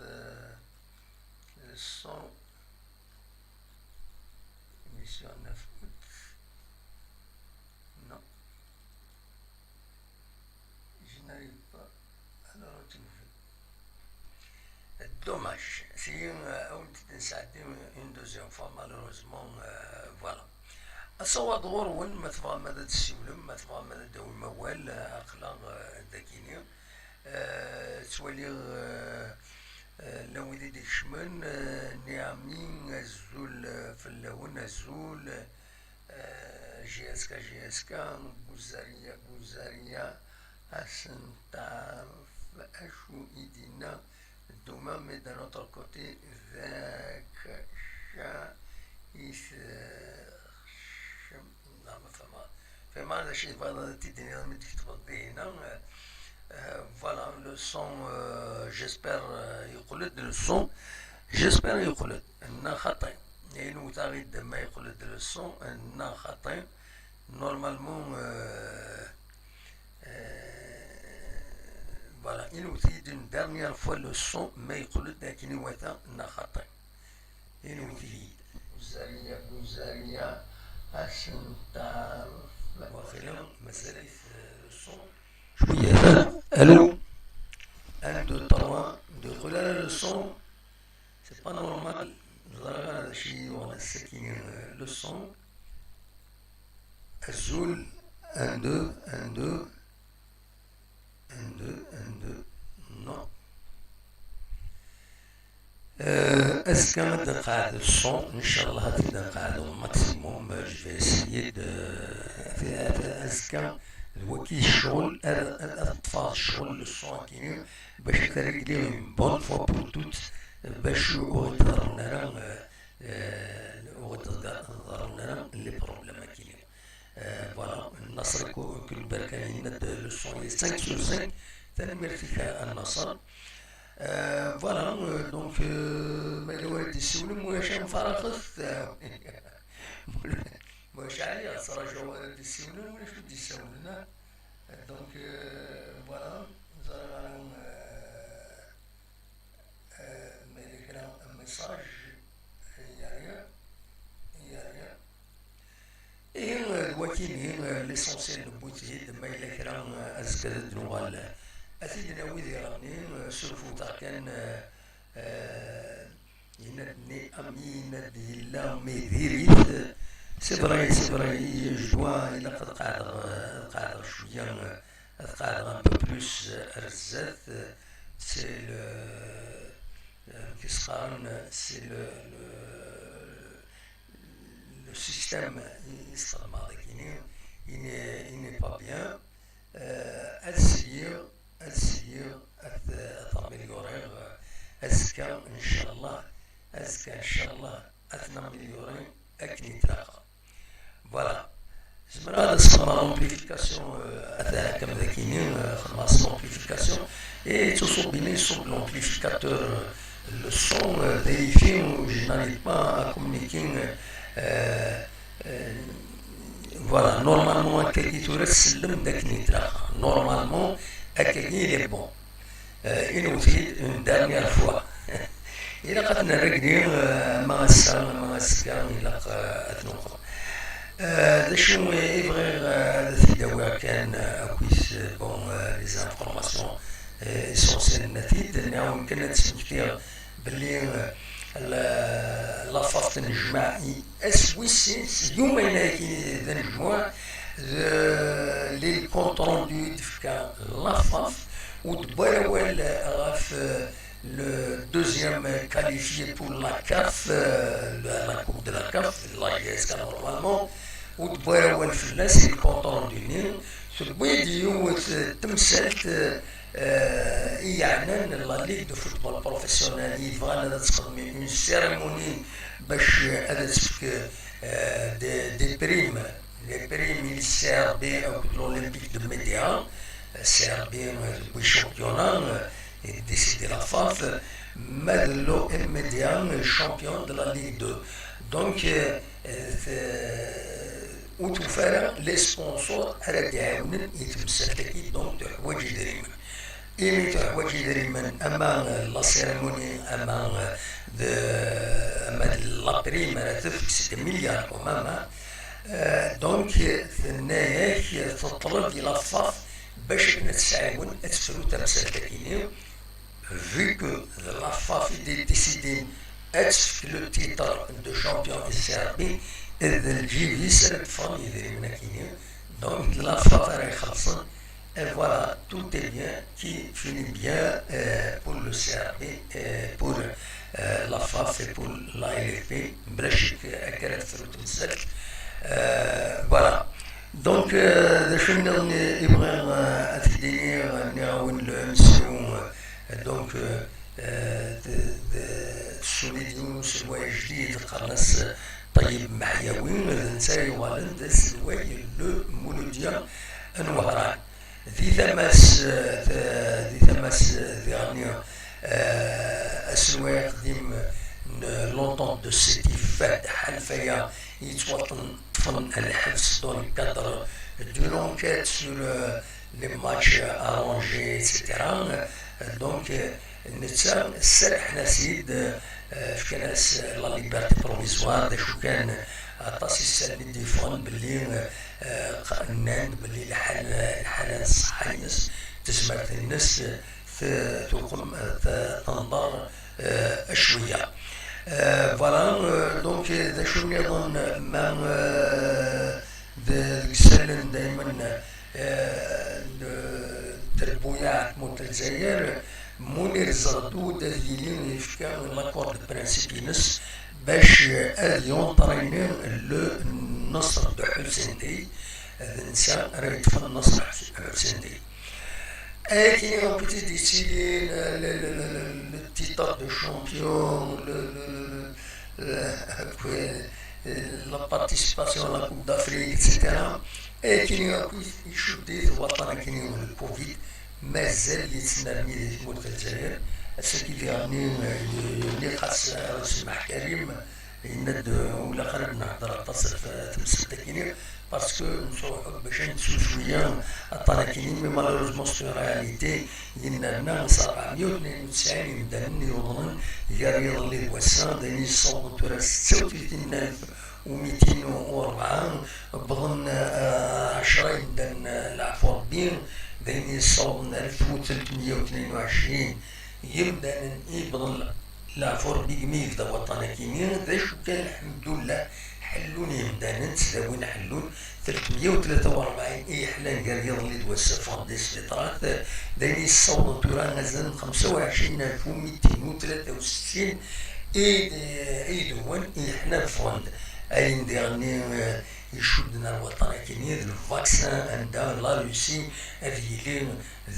le son. Dommage. Tigi, euh, ad wen-d-nesɛeddi une deuxième fois, malheureusement, euh, voilà. Asawaḍ ɣur-wen, ma tebɣam ad d-tessiwlem, ma tebɣam ad d-tawim awal, euh, aql-aɣ, euh, dagini. Euh, ttwaliɣ, euh, euh, llan wid i d-ikecmen, euh, Niami, azul, euh, fell-awen, azul, euh, J S K, J S K, Guzariya, Guzariya, ad sen-teɛref acu i d-yenna Duma, mais d'un autre côté, d akca i t-, xcem, neɣ ma fehmeɣ. Fehmeɣ d acu i tebɣiḍ ad t-id-tiniḍ mi d-tketbeḍ dihin-a. Euh, voilà, le son, euh, j'espère, euh, yeqqel-d le son. J'espère yeqqel-d. Nna xaṭi. Ayen wteɣ-id ma yeqqel-d le son, nna xaṭi. Normalement, euh, euh, voilà, il nous dit d'une dernière fois le son, ma yeqqel-d akken iwata, nna xaṭi. Il nous dit. Guzariya, Guzariya, ad sen-teɛref. Waqila mazal-it, euh, le son. Cwiya. Allô? Un, deux, trois, deux, trois, le son. C'est pas normal. Ẓriɣ ara d acu i yuɣen ass-agi, euh, le son. Azul, un, deux, un, deux. Un, deux, un, deux. Non. Euh, azekka ad nqeɛɛed le son, inchallah ad t-id-nqeɛɛed au maximum. Euh, je vais essayer de, euh, azekka d wagi ccɣel, ad, ad, ad ṭṭfeɣ ccɣel le son-agi, bac ad t-régler une bonne fois pour toutes, bac ur ɣ-d-ḍerrun ara, euh, euh, ur ɣ-d-ḍerrun ara les problèmes-agi. Euh, voilà, Nasser Kulberkan yenna-d le son est cinq sur cinq. Tanemmirt-ik a Nasser. Euh, voilà, euh, donc, euh, ma yella wara d-yessiwlen, ma ulac, ad mfaraqet. Ma ulac, ɛni ad ttṛaǧuɣ wara d-yessiwlen, ma ulac ur d-yessawlen, ah. Donc, euh, voilà, ẓriɣ ara, euh, euh, ma yella kra un message, il y a rien, il y a rien. Ihi, d wakini, l'essentiel newwi-t-id, ma yella kra, azekka ad d-nuɣal ad t-id-nawi diɣenni, surfut-aɣ kan, euh, yenna-d Niami, yenna-d yella, mais diri-t. C'est vrai, c'est vrai, je dois, ilaq ad qeɛdeɣ, ad qeɛdeɣ cwiya, ad qeɛdeɣ un peu plus ar zdat. C'est le, euh, qu'est-ce que c'est le, le, le système i, i sxedmeɣ dagini, il n'est, il n'est pas bien. Euh, ad sliɣ, ad sliɣ, ad, ad t-améliorer, euh, azekka, inchallah, azekka, inchallah, ad t-naméliorer akken i tlaq. Voilà. Zemreɣ ad as-xedmeɣ l'amplification, euh, ad t-ḥkem dagini, euh, xedmeɣ-as l'amplification. Et yettṣubb-ini, yeṣubb l'amplificateur, euh, le son, euh, d ayfi, je n'arrive pas à communiquer, euh, euh, voilà, normalement, akkagi tura tsellem-d akken i tlaq. Normalement, akkagi, il est bon. Euh, il nous dit une dernière fois. Ilaq ad t-nrégli, euh, ama ass-a, ama azekka, ilaq, euh, ad t-nuqem. Euh, d acu i bɣiɣ, euh, ad t-id-awiɣ kan, euh, akkit, euh, bon, euh, les informations, euh, essentielles n-, nniɣ-awen kan ad d-smektiɣ belli, euh, la, la FAF tennejmaɛ i ass wis sin, s yumayen-agi d anejmuɛ, d, les comptes rendus d-tefka la FAF, ur d-wwiɣ ara awal ɣef, euh, le deuxième qualifié pour la CAF, euh, la, la Coupe de la CAF, la J S K normalement, ur d-wwiɣ ara awal fell-as, les comptes rendus-nni, tewwi-d yiwet, euh, temsalt, euh, euh, i yeɛnan la Ligue de football professionnel, i yebɣan ad txedm une cérémonie bac ad tefk, euh, des, des primes, les primes i le C R B akked l'Olympique de Médéa, euh, C R B, euh, tewwi championnat, euh, i décide la FAF, ma d l'O M Médéa, euh, champion de la Ligue deux. Donc, euh, euh, ur tufi ara les sponsors ara d-iɛawnen i temsalt-agi, donc teḥwaǧ idrimen. Imi teḥwaǧ idrimen, ama, euh, la cérémonie, ama, euh, de, ama d la prime ara tefk, c'est des milliards quand même, hein. Euh, donc, tenna-yak, teṭleb di la FAF bac akken ad tesɛiwen ad tefru tamsalt-agi-nni. Vu que d Lafaf i d-yeddisidin ad tefk le titre de champion i Serbie, d lǧib-is ara d-ffɣen yidrimen-agi-nni. Donc d Lafaf ara ixellṣen. Et voilà, tout est bien, qui finit bien euh, pour le C R B, euh, pour euh, la F A F et pour la L F P. Bla ccek, akka ara tefru temsalt. Euh, voilà. Donc, euh, d acu nniḍen i bɣiɣ euh, ad t-id-iniɣ, nniɣ-awen le M C O, euh, donc, euh, euh, de, de, tessuli-d yiwen n uselway ajdid, qqaren-as Ṭeyyeb Meḥyawi, d netta yuɣalen d aselway n le Muludya n Wehran. Di tama-s, eh, di tama-s, eh, diɣen, eh, aselway aqdim n l'Entente de Sétif, Fahd Ḥalfaya, yettwaṭṭfen lḥebs dans le cadre d'une enquête sur, euh, les matchs arrangés, et cetera. Donc, euh, netta serrḥen-as-id, eh, fkan-as la liberté provisoire, d acu kan aṭas isallen i d-yeffɣen belli, eh, qa- nnan-d belli lḥal- lḥala n ṣṣeḥḥa-ines, tezmert-nnes, eh, t- tuqem, eh, t- tenḍer eh, cwiya. Eh, voilà, eh, donc, eh, d acu nniḍen ma eh, d- deg isallen daymen eh, n trebbuyaɛ n tmurt n Lezzayer, Munir Zerdud ad yili yefka l'accord de principe-ines bac ad yunṭrini le Nasser de Ḥusendi, d netta ara yeṭṭfen Nasser Ḥusendi. Akken akk i d-yettilin le titre de champion, la participation à la Coupe d'Afrique, et cetera. Akken akk i icudd-it waṭṭan akken le Covid, mazal yettnerni di tmurt n Lezzayer. Ass-agi diɣen, eh, nniɣ-as, eh, semmeḥ Karim, yenna-d, eh, ur ilaq ara ad nehder aṭas ɣef temsalt-agi, parce que nettruḥu bac ad nettu cwiya aṭṭan-agi, mais malheureusement c'est une réalité. Yennerna s rebɛemya u tnin u tesɛin imdanen yuḍnen gar yiḍelli d wass-a, d ayen yessawḍen tura setta u tlatin alef u mitin u rebɛa, wwḍen, eh, ɛecra yimdanen, eh, leɛfu Rebbi, d ayen yessawḍen alef u tlatin u tnin u ɛecrin yimdanen i yewwḍen leɛfu Rebbi imi yebda waṭṭan-agi-nni. D acu kan, lḥemdullah, ḥellun yimdanen, ttdawin ḥellun, tlatemya u tlata u rebɛin i yeḥlan gar yiḍelli d wass-a ffɣen-d i sbiṭarat, d ayen yessawḍen tura azal n xemsa u ɛecrin alef u mitin u tlata u settin i d- i idewwan i yeḥlan ffɣen-d. Ayen diɣen-nni, eh, icudden ar waṭṭan-agi-nni d lvaksin, anda la Russie ad yili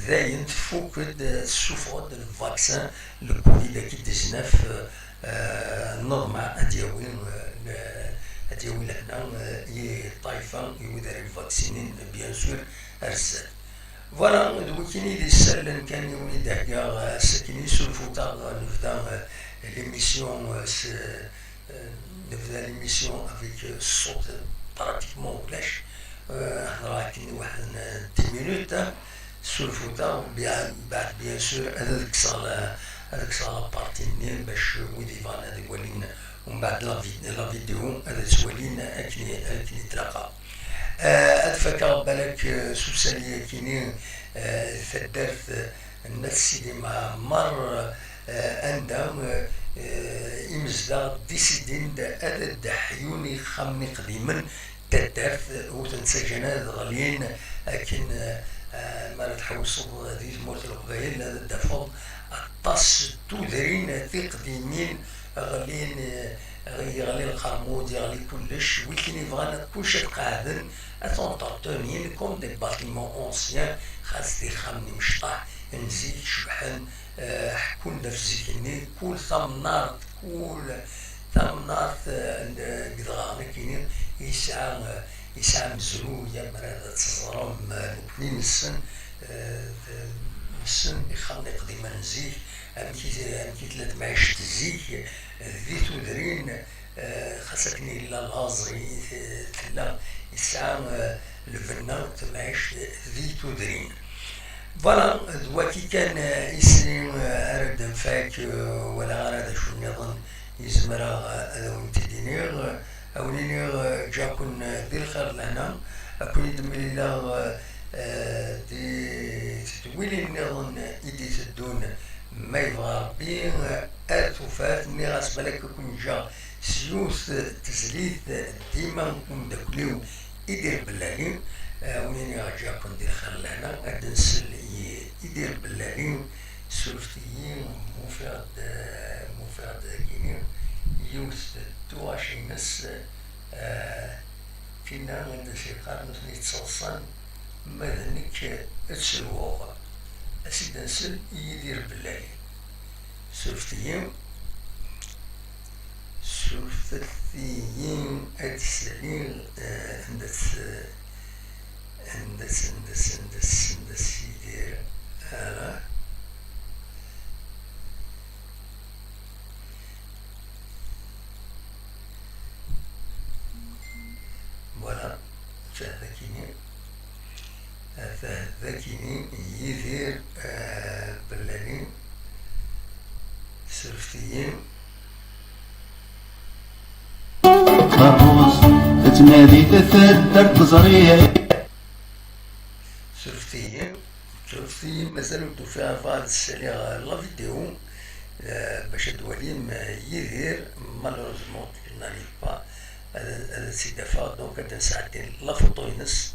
dayen tfuk-d, tessufeɣ-d lvaksin, le Covid-agi dix-neuf, eh, neḍmeɛ ad yawi, eh, ad yawi lehna, eh, i ṭṭaifa, i wid ara yevvaksinin, bien sûr, ar zdat. Voilà, d wakken i d isallen kan i wen-id-heggaɣ, eh, ass-agi, surfut-aɣ, eh, nebda, eh, l'émission, eh, s, eh, nebda l'émission avec, eh, ṣṣut, eh, pratiquement ulac. Eh, hedreɣ akken i waḥed n, eh, dix minutes, eh, surfut-aɣ, mbeɛd, bien sûr, ad kkseɣ la, ad kkseɣ la partie-nni bac wid yebɣan ad walin umbeɛd la vid-, la vidéo ad tt-walin akken i, akken i tlaqa. Eh, ad fakeɣ balak, eh, s usali-agi-nni, eh, taddart, eh, n At Sidi Mɛemmer, eh, anda, eh, imezdaɣ décidin-d ad d-ḥyun ixxamen iqdimen taddart, ur ten-ttaǧǧan ad ɣlin akken, eh, mi ara tḥewseḍ di tmurt n Leqbayel, ad d-tafeḍ aṭas n tudrin tiqdimin ɣlin, eh, yeɣli lqermud, yeɣli kullec, wid yebɣan kullec ad qeɛden, ad t-entretenir comme des bâtiments anciens, xas d ixxamen imecṭaḥ n zik cebḥen, eh, ḥekkun-d ɣef zik-nni, kul tamnaḍt, kul tamnaḍt, eh, n, deg dɣa nekkini yesɛa, eh, yesɛa amezruy, amer ad teẓrem, eh, nekkni nessen, eh, nessen ixxamen iqdimen n zik, amek i, amek i tella temɛict zik, eh, di tudrin, eh, xas akken yella laẓ i t-, tella, yesɛa, eh, lbenna n temɛict di tudrin. Voilà, d waki kan, eh, isli, eh, ara d-nfak, eh, wala ara d acu nniḍen i zemreɣ, eh, ad awen-t-id-iniɣ. Ad wen-iniɣ, eh, ǧǧaken, eh, di lxir lehna, ad ken-id-mlileɣ, eh, eh, di tedwilin nniḍen i d-iteddun Ma yebɣa Ṛebbi, ar tufat, nniɣ-as balak ad ken-ǧǧeɣ s yiwet n tezlit, dima umeddakel-iw Idir Bellali, eh, win i ɣ-ǧǧiɣ-ken di lxir lehna, ad nsel i Idir Bellali, surfet-iyi, mufiɣ-d, eh, mufiɣ-d dagini yiwet n tuɣac-ines, eh, tinna anda s-yeqqar nutni ttaḍsan, ma d nekk ad sruɣ. As-id-nsel i Yidir Bellali. Surfet-iyi. Surfet-iyi ad d-saliɣ, eh, anda-tt, anda-tt, anda-tt, anda-tt, anda-tt Yidir. Ara. Voilà, atah dakini, atah dakini Yidir, eh, Bellali, surfet-iyi. Tabut tettnadi taddart teẓri. Surfet-iyi, surfet-iyi, mazal ur d-ufiɣ ara ad ssaliɣ la vidéo, eh, bac ad d-twalim, eh, Yidir, malheureusement, je n'arrive pas ad, ad tt-id-afeɣ, donc ad d-nesɛeddi la photo-ines.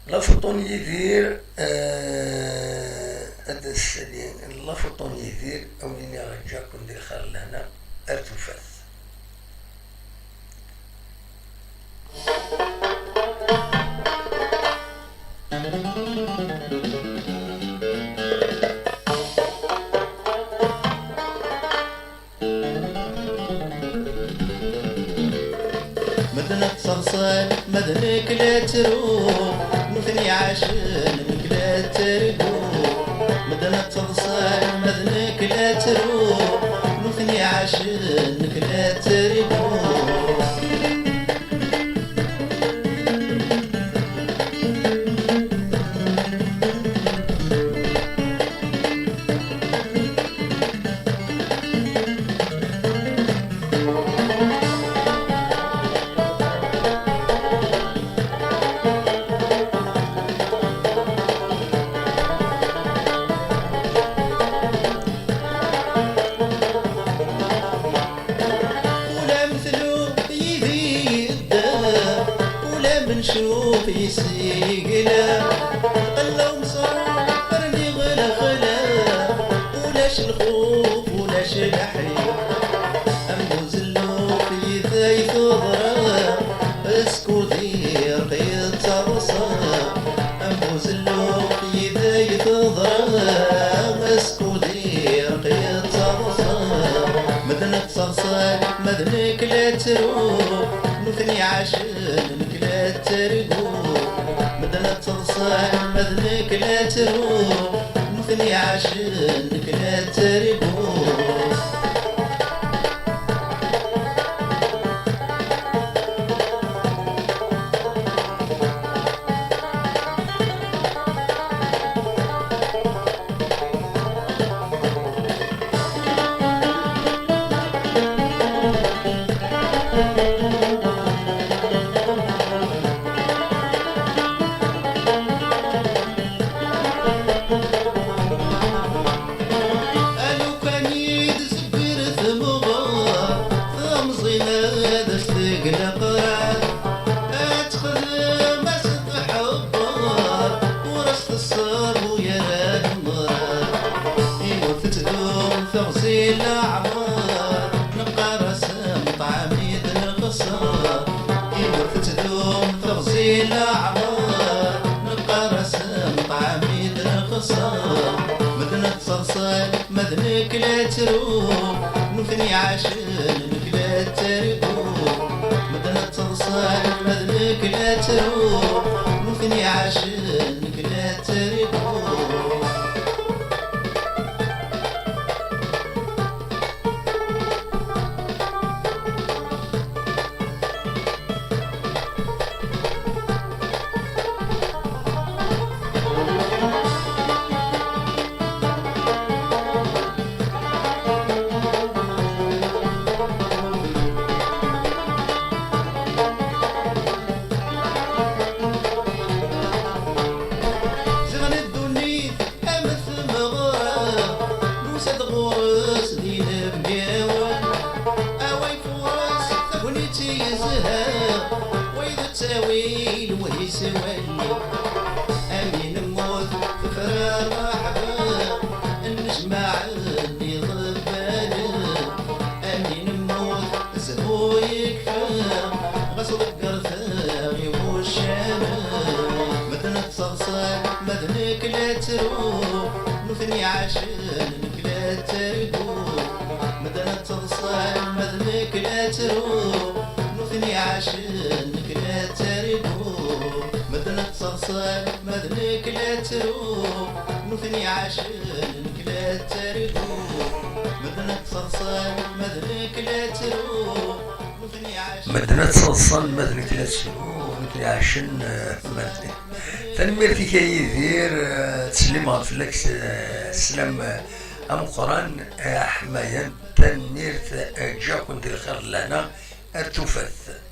La photo n Yidir, eh, ad d-nessali la photo n Yidir, a win i ɣ-ǧǧiɣ-ken di lxir lehna, ar tufat. Medden ad ttaḍsan, ma d nekk la ttruɣ, nutni ɛacen, nekk la ttarguɣ. Medden ad ttaḍsan, ma d nekk la ttruɣ, nutni ɛacen, nekk la ttarguɣ. Ula m tluɣ yid-i yedder, ula m ncuf yessigla. Lqella umṣur rniɣ lexla, ulac lxuf, ulac leḥya. Am buzelluf yid-ay teḍra, skud irq yettaḍsa. Am buzelluf yid-ay teḍra, skud irq yettaḍsa. Medden ad ttaḍsan, ma d nekk la ttruɣ, nutni ɛacen, nekk la ttarguɣ. Medden ad ttaḍsan, ma d nekk la ttruɣ, nutni ɛacen, nekk la ttarguɣ. Alukan i d-tewwir temɣer, tamẓin ad as-teg leqrar, ad texdem ad s-tḥebber, ur as-tesseṛwu ara lemrar. Yiwet tettdum teɣzi leɛmer, neqqar-as meṭɛem i d-nxeṣṣer. Yiwet tettdum teɣzi leɛmer, neqqar-as meṭɛem i d-nxeṣṣer. Medden ad ttaḍsan, ma d nekk la ttruɣ, nutni ɛacen, nekk la ttarguɣ. Medden ad ttaḍsan, ma d nekk la ttruɣ, nutni ɛacen, nekk la ttarguɣ. Ziɣen Wehis wallu, amin mmut tefra rraḥba, nnejmaɛen iḍebbalen, amin mmut zhu yekfa, ɣas ḍeggret i wuccanen. Medden ttseḍsan, ma d nekk la ttru, nutni ɛacen, nekk la ttargu. Medden ttseḍsan, ma d nekk la ttru, nutni ɛacen, nekk la ttargu. Medden ttseḍsan, ma d nekk la ttru, nutni ɛacen, nekk la ttargu. Medden ttseḍsan, ma d nekk la ttru, nutni ɛacen. Medden ad ttaḍsan, ma d nekk la ttru, nutni ɛacen, eh, ma d nekk. Tanemmirt-ik a Yidir, eh, ttsellimeɣ fell-ak s, eh, sslam, eh, ameqqran, eh, aḥmayan. Tanemmirt, eh, ǧǧiɣ-ken di lxir d lehna, ar tufat.